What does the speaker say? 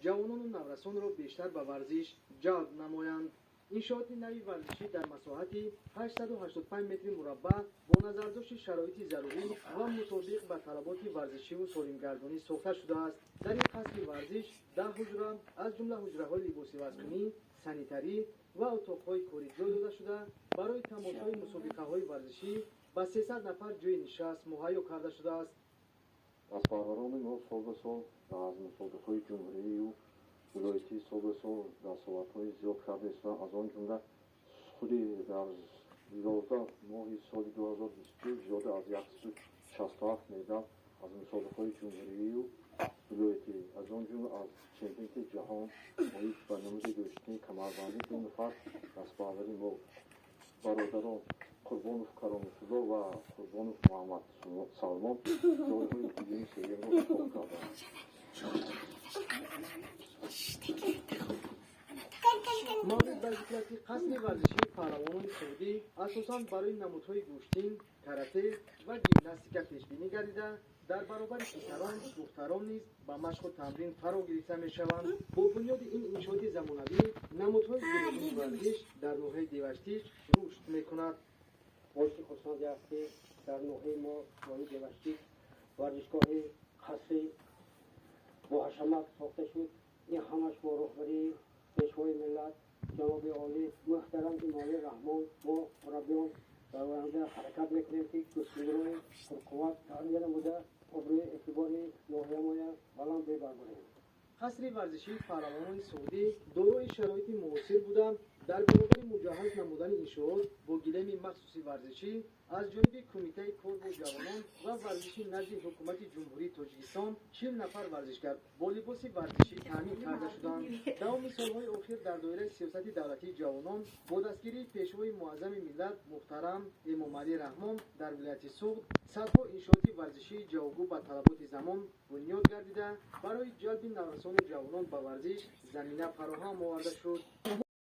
Ҷавонону наврасонро бештар ба варзиш ҷалб намоянд. Иншооти нави варзишӣ дар масоҳати 885 метри мураббаъ бо назардошти шароити зарурӣ ва мутобиқ ба талаботи варзишиву солимгардонӣ сохта шудааст. Дар ин қасри варзиш 10 ҳуҷра, аз ҷумла ҳуҷраҳои либосивазкунӣ, санитарӣ ва утоқҳои корӣ ҷой дода шуда, барои тамошои мусобиқаҳои варзишӣ ба 300 нафар ҷойи нишаст муҳайё карда шудааст. Дастпарварони мо сол ба сол аз мусобиқаҳои ҷумҳурию вилоятӣ сол ба сол дастовардҳои зиёд карда истодаанд. Аз он ҷумла худи дар 11 моҳи соли 2022 зиёда аз 167 медал аз мусобиқаҳои ҷумҳурию вилоятӣ, аз он ҷумла аз чемпионати ҷаҳон оид ба намуди гӯштини камарбандӣ ду нафар дастпарвари мо, бародарон Қурбонов Кароматулло ва Қурбонов Муҳаммад Салмон, ҷойҳои дуюму сеюмро ишғол карданд. Маврид ба зикр аст, ки қасри варзишии Паҳлавонони Суғдӣ асосан барои намудҳои гӯштин, карате ва гимнастика пешбинӣ гардида, дар баробари писарон духтарон низ ба машқу тамрин фаро гирифта мешаванд. Бо бунёди ин иншооти замонавӣ намудҳои гуногуни варзиш дар ноҳияи Деваштич рушд мекунад. Боиси хурсандӣ аст, ки дар ноҳияи мо, ноҳияи Деваштич, варзишгоҳи қасри боҳашамат сохта шуд. Ин ҳамаш бо роҳбарии Пешвои миллат, ҷаноби олӣ муҳтарам Эмомалӣ Раҳмон. Мо, мураббиён, дар оянда ҳаракат мекунем, ки гӯштингирони пурқувват тарбия намуда, обрӯи эътибори ноҳиямоя баланд бибарбарем. Қасри варзишии Паҳлавонони Суғдӣ дорои шароити муосир буда, дар баробари муҷаҳҳаз намудани иншоот бо гилеми махсуси варзишӣ аз ҷониби Кумитаи кор бо ҷавонон ва варзиши назди Ҳукумати Ҷумҳурии Тоҷикистон 40 нафар варзишгар бо либоси варзишӣ таъмин карда шуданд. Давоми солҳои охир дар доираи сиёсати давлатии ҷавонон бо дастгирии Пешвои муаззами миллат муҳтарам Эмомалӣ Раҳмон дар вилояти Суғд садҳо иншооти варзишии ҷавобгӯ ба талаботи замон бунёд гардида, барои ҷалби наврасону ҷавонон ба варзиш замина фароҳам оварда шуд.